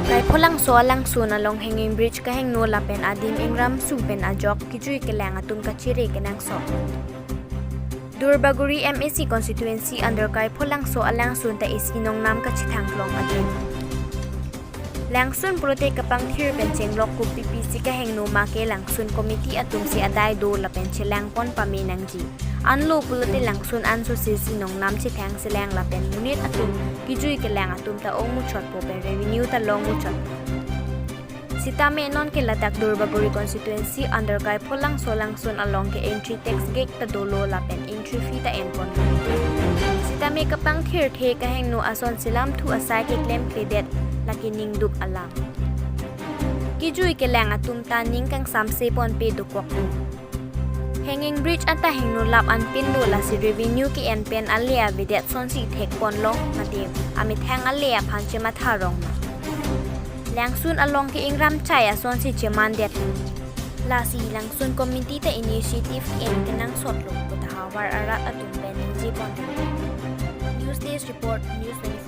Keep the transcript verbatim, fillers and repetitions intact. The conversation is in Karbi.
Kaipholangso alangsun along hanging bridge kahingno lapen adim ingram su pen ajok kejui kelang atum kachere kenangsot. Duarbagori M A C constituency under Kaipholangso alangsun ta isi nongnam kachethang long adim. Langsun pulote kapangthir pen chenglok kopi pisi kahingno ma ke langsun committee atum si adai do lapen chelangpon pame nangji. Anlo pulote langsun anso si isi nongnam chethang chelang lapen monit atum kejui kelang atum ta ong muchotpo pen revenue ta long muchot. Sitame non ke ladak Duarbagori constituency under Kaipholangso alangsun along ke entry tax gate ta dolo lapen entry fee ta enpon. Sitame kapangthirthe kahingno ason selam thu asai keklem kledet lake ningduk alam. Kejui kelang atum ta ning kangsamse ponpe dokok. Hanging bridge anta hingno lap anpin do, lasi revenue ke-en pen ale avedet sonsi thekpon long mate amethang ale aphan chematha rong ma. Langsun along ke ingram chai asonsi chemandet. Lasi langsun committee ta initiative en kenangsot lo pu ta havar arat atum pen ningje pon. News Desk Report, News twenty-four.